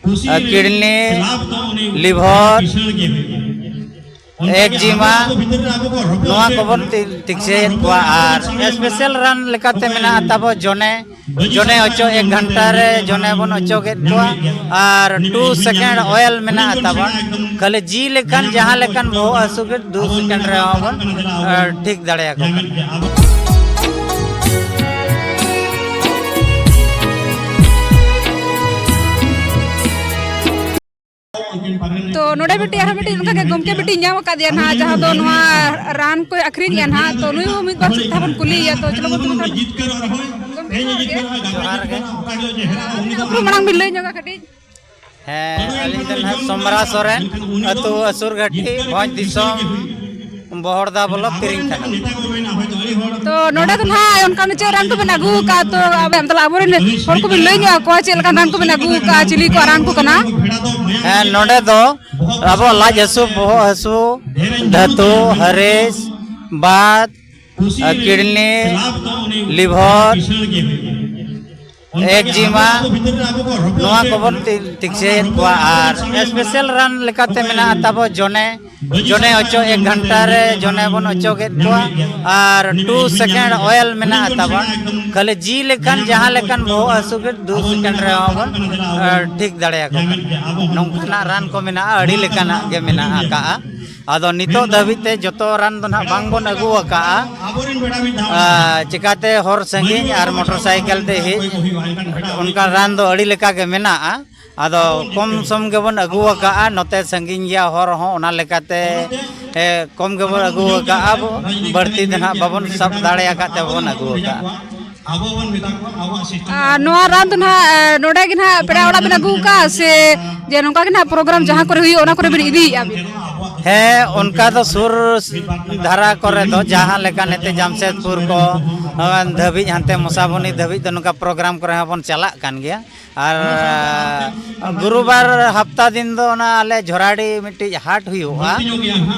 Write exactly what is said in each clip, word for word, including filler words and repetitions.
ᱠᱤᱰᱱᱤ, ᱞᱤᱵᱷᱚᱨ, ᱮᱠᱡᱤᱢᱟ, ᱱᱚᱣᱟ ᱠᱚᱵᱚᱱ ᱛᱤ- ᱛᱤᱠᱥᱟᱹᱭᱮᱫ ᱠᱚᱣᱟ᱾ ᱟᱨ ᱥᱯᱮᱥᱟᱞ ᱨᱟᱱ ᱞᱮᱠᱟᱛᱮ ᱢᱮᱱᱟᱜᱼᱟ ᱛᱟᱵᱚ ᱡᱚᱱᱮ, ᱡᱚᱱᱮ ᱚᱪᱚᱜ ᱮᱠ ᱜᱷᱟᱱᱴᱟ ᱨᱮ ᱡᱚᱱᱮ ᱵᱚᱱ ᱚᱪᱚᱜᱮᱫ ᱠᱚᱣᱟ᱾ ᱟᱨ ᱴᱩ ᱥᱮᱠᱮᱱᱰ ᱚᱭᱮᱞ ᱢᱮᱱᱟᱜᱼᱟ ᱛᱟᱵᱚᱱ᱾ ᱠᱷᱟᱹᱞᱤ ᱡᱤ ᱞᱮᱠᱟᱱ ᱡᱟᱦᱟᱸ ᱞᱮᱠᱟᱱ ᱵᱚᱦᱚᱜ ᱦᱟᱹᱥᱩ ᱜᱮ ᱫᱩ ᱥᱮᱠᱮᱱᱰ ᱨᱮᱦᱚᱸ ᱵᱚᱱ ᱴᱷᱤᱠ ᱫᱟᱲᱮᱭᱟᱠᱚ ᱠᱟᱱᱟ᱾ ᱛᱚ ᱱᱚᱰᱮ ᱢᱤᱫᱴᱤᱡ ᱟᱨᱦᱚᱸ ᱢᱤᱫᱴᱤᱡ ᱚᱱᱠᱟ ᱜᱮ ᱜᱚᱢᱠᱮ ᱢᱤᱫᱴᱤᱡ ᱧᱟᱢ ᱟᱠᱟᱫᱮᱭᱟ ᱱᱟᱦᱟᱜ, ᱡᱟᱦᱟᱸ ᱫᱚ ᱱᱚᱣᱟ ᱨᱟᱱ ᱠᱚᱭ ᱟᱹᱠᱷᱨᱤᱧᱮᱜᱼᱟ ᱱᱟᱦᱟᱜ᱾ ᱛᱚ ᱱᱩᱭ ᱦᱚᱸ ᱢᱤᱫ ᱵᱟᱨ ᱠᱟᱛᱷᱟ ᱵᱚᱱ ᱠᱩᱞᱤᱭᱮᱭᱟ᱾ ᱛᱚ ᱪᱚᱞᱚ ᱵᱚᱱ ᱛᱚᱵᱮ ᱠᱷᱟᱱ ᱜᱚᱢᱠᱮ ᱡᱚᱦᱟᱨ ᱜᱮ᱾ ᱡᱚᱦᱟᱨ ᱜᱮ᱾ ᱟᱹᱵᱤᱱᱟᱜ ᱩᱯᱨᱩᱢ ᱢᱟᱲᱟᱝ ᱵᱤᱱ ᱞᱟᱹᱭ ᱧᱚᱜᱟ ᱠᱟᱹᱴᱤᱡ᱾ ᱦᱮᱸ, ᱟᱹᱞᱤᱧ ᱫᱚ ᱱᱟᱦᱟᱜ ᱥᱚᱢᱨᱟ ᱥᱚᱨᱮᱱ, ᱟᱹᱛᱩ ᱟᱹᱥᱩᱨᱜᱷᱟᱹᱴᱤ, ᱵᱷᱚᱸᱡᱽ ᱫᱤᱥᱚᱢ, ᱵᱚᱦᱚᱲᱫᱟ ᱵᱞᱚᱠ, ᱛᱤᱨᱤᱝ ᱛᱷᱟᱱᱟ᱾ ᱛᱚ ᱱᱚᱰᱮ ᱫᱚ ᱱᱟᱦᱟᱜ ᱚᱱᱠᱟᱱ ᱪᱮᱫ ᱨᱟᱱ ᱠᱚᱵᱮᱱ ᱟᱹᱜᱩ ᱟᱠᱟᱫᱼᱟ? ᱛᱚ ᱟᱵᱮᱱ ᱛᱟᱦᱞᱮ ᱟᱵᱚᱨᱮᱱ ᱦᱚᱲ ᱠᱚᱵᱮᱱ ᱞᱟᱹᱭ ᱧᱚᱜ ᱟᱠᱚᱣᱟ ᱪᱮᱫ ᱞᱮᱠᱟᱱ ᱨᱟᱱ ᱠᱚᱵᱮᱱ ᱟᱹᱜᱩ ᱟᱠᱟᱫᱼᱟ, ᱪᱤᱞᱤ ᱠᱚᱣᱟᱜ ᱨᱟᱱ ᱠᱚ ᱠᱟᱱᱟ? ᱦᱮᱸ, ᱱᱚᱰᱮ ᱫᱚ ᱟᱵᱚ ᱞᱟᱡ ᱦᱟᱹᱥᱩ, ᱵᱚᱦᱚᱜ ᱦᱟᱹᱥᱩ, ᱫᱷᱟᱹᱛᱩ, ᱦᱟᱹᱨᱤᱥ, ᱵᱟᱛ, ᱟᱨ ᱠᱤᱰᱱᱤ, ᱞᱤᱵᱷᱚᱨ, ᱮᱠᱡᱤᱢᱟ, ᱱᱚᱣᱟ ᱠᱚᱵᱚᱱ ᱛᱤ- ᱛᱤᱠᱥᱟᱹᱭᱮᱫ ᱠᱚᱣᱟ᱾ ᱟᱨ ᱥᱯᱮᱥᱟᱞ ᱨᱟᱱ ᱞᱮᱠᱟᱛᱮ ᱢᱮᱱᱟᱜᱼᱟ ᱛᱟᱵᱚ ᱡᱚᱱᱮ, ᱡᱚᱱᱮ ᱚᱪᱚᱜ ᱮᱠ ᱜᱷᱟᱱᱴᱟ ᱨᱮ ᱡᱚᱱᱮ ᱵᱚᱱ ᱚᱪᱚᱜᱮᱫ ᱠᱚᱣᱟ᱾ ᱟᱨ ᱴᱩ ᱥᱮᱠᱮᱱᱰ ᱚᱭᱮᱞ ᱢᱮᱱᱟᱜᱼᱟ ᱛᱟᱵᱚᱱ᱾ ᱠᱷᱟᱹᱞᱤ ᱡᱤ ᱞᱮᱠᱟᱱ ᱡᱟᱦᱟᱸ ᱞᱮᱠᱟᱱ ᱵᱚᱦᱚᱜ ᱦᱟᱹᱥᱩ ᱜᱮ ᱫᱩ ᱥᱮᱠᱮᱱᱰ ᱨᱮᱦᱚᱸ ᱵᱚᱱ ᱮ, ᱴᱷᱤᱠ ᱫᱟᱲᱮᱭᱟᱠᱚ ᱠᱟᱱᱟ᱾ ᱱᱚᱝᱠᱟᱱᱟᱜ ᱨᱟᱱ ᱠᱚ ᱢᱮᱱᱟᱜᱼᱟ, ᱟᱹᱰᱤ ᱞᱮᱠᱟᱱᱟᱜ ᱜᱮ ᱢᱮᱱᱟᱜ ᱟᱠᱟᱜᱼᱟ᱾ ᱟᱫᱚ ᱱᱤᱛᱚᱜ ᱫᱷᱟᱹᱵᱤᱡ ᱛᱮ ᱡᱚᱛᱚ ᱨᱟᱱ ᱫᱚ ᱱᱟᱦᱟᱜ ᱵᱟᱝ ᱵᱚᱱ ᱟᱹᱜᱩ ᱟᱠᱟᱜᱼᱟ᱾ ᱟ, ᱪᱤᱠᱟᱛᱮ ᱦᱚᱨ ᱥᱟᱺᱜᱤᱧ ᱟᱨ ᱢᱚᱴᱚᱨ ᱥᱟᱭᱠᱮᱞ ᱛᱮ ᱦᱮᱡ, ᱚᱱᱠᱟᱱ ᱨᱟᱱ ᱫᱚ ᱟᱹᱰᱤ ᱞᱮᱠᱟ ᱜᱮ ᱢᱮᱱᱟᱜᱼᱟ᱾ ᱟᱫᱚ ᱠᱚᱢ ᱥᱚᱢ ᱜᱮᱵᱚᱱ ᱟᱹᱜᱩ ᱟᱠᱟᱜᱼᱟ, ᱱᱚᱛᱮ ᱥᱟᱺᱜᱤᱧ ᱜᱮᱭᱟ ᱦᱚᱨ ᱦᱚᱸ, ᱚᱱᱟ ᱞᱮᱠᱟᱛᱮ, ᱮ, ᱠᱚᱢ ᱜᱮᱵᱚᱱ ᱟᱹᱜᱩ ᱟᱠᱟᱜᱼᱟ, ᱵᱟᱹᱲᱛᱤ ᱫᱚ ᱱᱟᱦᱟᱜ ᱵᱟᱵᱚᱱ ᱥᱟᱵ ᱫᱟᱲᱮ ᱟᱠᱟᱫ ᱛᱮ ᱵᱟᱵᱚᱱ ᱟᱹᱜᱩ ᱟᱠᱟᱜᱼᱟ᱾ ᱟᱨ ᱱᱚᱣᱟ ᱨᱟᱱ ᱫᱚ ᱱᱟᱦᱟᱜ, ᱮ, ᱱᱚᱰᱮ ᱜᱮ ᱱᱟᱦᱟᱜ ᱯᱮᱲᱟ ᱚᱲᱟᱜ ᱵᱮᱱ ᱟᱹᱜᱩ ᱟᱠᱟᱫᱼᱟ ᱥᱮ ᱡᱮ ᱱᱚᱝᱠᱟ ᱜᱮ ᱱᱟᱦᱟᱜ ᱯᱨᱳᱜᱨᱟᱢ ᱡᱟᱦᱟᱸ ᱠᱚᱨᱮ ᱦᱩᱭᱩᱜᱼᱟ ᱚᱱᱟ ᱠᱚᱨᱮ ᱵᱮᱱ ᱤᱫᱤᱭᱮᱫᱼᱟ ᱵᱤᱱ? ᱦᱮᱸ, ᱚᱱᱠᱟ ᱫᱚ ᱥᱩᱨ ᱫᱷᱟᱨᱟ ᱠᱚᱨᱮ ᱫᱚ ᱡᱟᱦᱟᱸ ᱞᱮᱠᱟ ᱱᱚᱛᱮ ᱡᱟᱢᱥᱮᱫᱽᱯᱩᱨ ᱠᱚ, ᱮ, ᱫᱷᱟᱹᱵᱤᱡ, ᱦᱟᱱᱛᱮ ᱢᱚᱥᱟᱵᱚᱱᱤ ᱫᱷᱟᱹᱵᱤᱡ ᱫᱚ ᱱᱚᱝᱠᱟ ᱯᱨᱳᱜᱨᱟᱢ ᱠᱚᱨᱮ ᱦᱚᱸᱵᱚᱱ ᱪᱟᱞᱟᱜ ᱠᱟᱱ ᱜᱮᱭᱟ᱾ ᱟᱨ ᱜᱩᱨᱩᱵᱟᱨ ᱦᱟᱯᱛᱟ ᱫᱤᱱ ᱫᱚ ᱚᱱᱟ ᱟᱞᱮ ᱡᱷᱚᱨᱟᱰᱤ ᱢᱤᱫᱴᱤᱡ ᱦᱟᱴ ᱦᱩᱭᱩᱜᱼᱟ,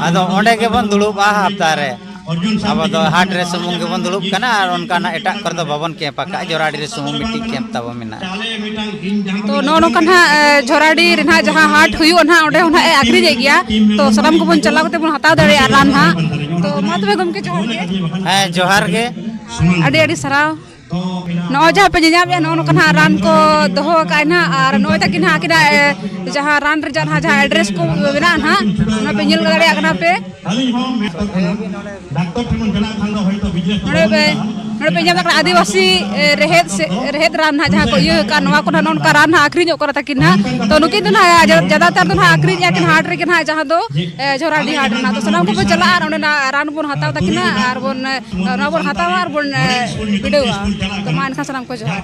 ᱟᱫᱚ ᱚᱸᱰᱮ ᱜᱮᱵᱚᱱ ᱫᱩᱲᱩᱵᱼᱟ ᱦᱟᱯᱛᱟ ᱨᱮ᱾ ᱟᱵᱚ ᱫᱚ ᱦᱟᱴ ᱨᱮ ᱥᱩᱢᱩᱝ ᱜᱮᱵᱚᱱ ᱫᱩᱲᱩᱵ ᱠᱟᱱᱟ ᱟᱨ ᱚᱱᱠᱟᱱᱟᱜ ᱮᱴᱟᱜ ᱠᱚᱨᱮ ᱫᱚ ᱵᱟᱵᱚᱱ ᱠᱮᱢᱯ ᱟᱠᱟᱫᱼᱟ᱾ ᱡᱚᱨᱟᱰᱤ ᱨᱮ ᱥᱩᱢᱩᱝ ᱢᱤᱫᱴᱤᱡ ᱠᱮᱢᱯ ᱛᱟᱵᱚ ᱢᱮᱱᱟᱜᱼᱟ᱾ ᱛᱚ ᱱᱚᱜᱼᱚ ᱱᱚᱝᱠᱟ ᱱᱟᱦᱟᱜ, ᱮ, ᱡᱷᱚᱨᱟᱰᱤ ᱨᱮ ᱱᱟᱦᱟᱜ ᱡᱟᱦᱟᱸ ᱦᱟᱴ ᱦᱩᱭᱩᱜᱼᱟ ᱱᱟᱦᱟᱜ, ᱚᱸᱰᱮ ᱦᱚᱸ ᱱᱟᱦᱟᱜ ᱮ ᱟᱠᱷᱨᱤᱧᱮᱫ ᱜᱮᱭᱟ᱾ ᱛᱚ ᱥᱟᱱᱟᱢ ᱠᱚᱵᱚᱱ ᱪᱟᱞᱟᱣ ᱠᱟᱛᱮ ᱵᱚᱱ ᱦᱟᱛᱟᱣ ᱫᱟᱲᱮᱭᱟᱜᱼᱟ ᱨᱟᱱ ᱱᱟᱦᱟᱜ᱾ ᱛᱚ ᱢᱟ ᱛᱚᱵᱮ ᱜᱚᱢᱠᱮ, ᱡᱚᱦᱟᱨ ᱜᱮ᱾ ᱦᱮᱸ, ᱡᱚᱦᱟᱨ ᱜᱮ᱾ ᱟᱹᱰᱤ ᱟᱹᱰᱤ ᱥᱟᱨᱦᱟᱣ᱾ ᱱᱚᱜᱼᱚᱭ ᱡᱟᱦᱟᱸ ᱯᱮ ᱧᱮᱧᱟᱢᱮᱫᱼᱟ, ᱱᱚᱜᱼᱚ ᱱᱚᱝᱠᱟ ᱱᱟᱦᱟᱜ ᱨᱟᱱ ᱠᱚ ᱫᱚᱦᱚ ᱟᱠᱟᱫᱼᱟ ᱱᱟᱦᱟᱜ, ᱟᱨ ᱱᱚᱜᱼᱚᱭ ᱛᱟᱹᱠᱤᱱ ᱱᱟᱦᱟᱜ ᱟᱹᱠᱤᱱᱟᱜ, ᱮ, ᱡᱟᱦᱟᱸ ᱨᱟᱱ ᱨᱮᱭᱟᱜ ᱱᱟᱦᱟᱜ ᱡᱟᱦᱟᱸ ᱮᱰᱨᱮᱥ ᱠᱚ ᱢᱮᱱᱟᱜᱼᱟ ᱱᱟᱦᱟᱜ, ᱚᱱᱟ ᱯᱮ ᱧᱮᱞ ᱫᱟᱲᱮᱭᱟᱜ ᱠᱟᱱᱟ ᱯᱮ᱾ ᱟᱹᱞᱤᱧ ᱦᱚᱸ ᱢᱮᱱ ᱛᱟᱵᱚᱱᱟ, ᱰᱟᱠᱛᱚᱨ ᱴᱷᱮᱱ ᱵᱚᱱ ᱪᱟᱞᱟᱜ ᱠᱷᱟᱱ ᱫᱚ ᱦᱚᱭᱛᱳ ᱵᱤᱡᱽᱱᱮᱥ ᱱᱚᱰᱮ ᱯᱮ, ᱱᱚᱰᱮ ᱯᱮ ᱧᱮᱞ ᱫᱟᱲᱮᱭᱟᱜ ᱠᱟᱱᱟ ᱟᱹᱫᱤᱵᱟᱹᱥᱤ, ᱮ, ᱨᱮᱦᱮᱫ ᱥᱮ, ᱨᱮᱦᱮᱫ ᱨᱟᱱ ᱱᱟᱦᱟᱜ ᱡᱟᱦᱟᱸ ᱠᱚ ᱤᱭᱟᱹ ᱟᱠᱟᱫ, ᱱᱚᱣᱟ ᱠᱚ ᱱᱟᱦᱟᱜ ᱱᱚᱜᱼᱚ ᱱᱚᱝᱠᱟ ᱨᱟᱱ ᱱᱟᱦᱟᱜ ᱟᱹᱠᱷᱨᱤᱧᱚᱜ ᱠᱟᱱᱟ ᱛᱟᱹᱠᱤᱱ ᱱᱟᱦᱟᱜ᱾ ᱛᱚ ᱱᱩᱠᱤᱱ ᱫᱚ ᱱᱟᱦᱟᱜ ᱡᱟ-, ᱡᱟᱫᱟᱛᱟᱨ ᱫᱚ ᱱᱟᱦᱟᱜ ᱟᱹᱠᱷᱨᱤᱧᱮᱫᱼᱟ ᱠᱤᱱ ᱦᱟᱴ ᱨᱮᱜᱮ ᱱᱟᱦᱟᱜ, ᱡᱟᱦᱟᱸ ᱫᱚ, ᱮ, ᱡᱷᱚᱨᱟᱰᱤ ᱦᱟᱴ ᱨᱮᱱᱟᱜ᱾ ᱛᱚ ᱥᱟᱱᱟᱢ ᱠᱚᱵᱚᱱ ᱪᱟᱞᱟᱜᱼᱟ ᱟᱨ ᱚᱸᱰᱮᱱᱟᱜ ᱨᱟᱱ ᱵᱚᱱ ᱦᱟᱛᱟᱣ ᱛᱟᱹᱠᱤᱱᱟ ᱟᱨ ᱵᱚᱱ, ᱮ, ᱱᱚᱣᱟ ᱵᱚᱱ ᱦᱟᱛᱟᱣᱟ ᱟᱨ ᱵᱚᱱ, ᱮ, ᱵᱤᱰᱟᱹᱣᱟ᱾ ᱛᱚ ᱢᱟ ᱮᱱᱠᱷᱟᱱ ᱥᱟᱱᱟᱢ ᱠᱚ ᱡᱚᱦᱟᱨ᱾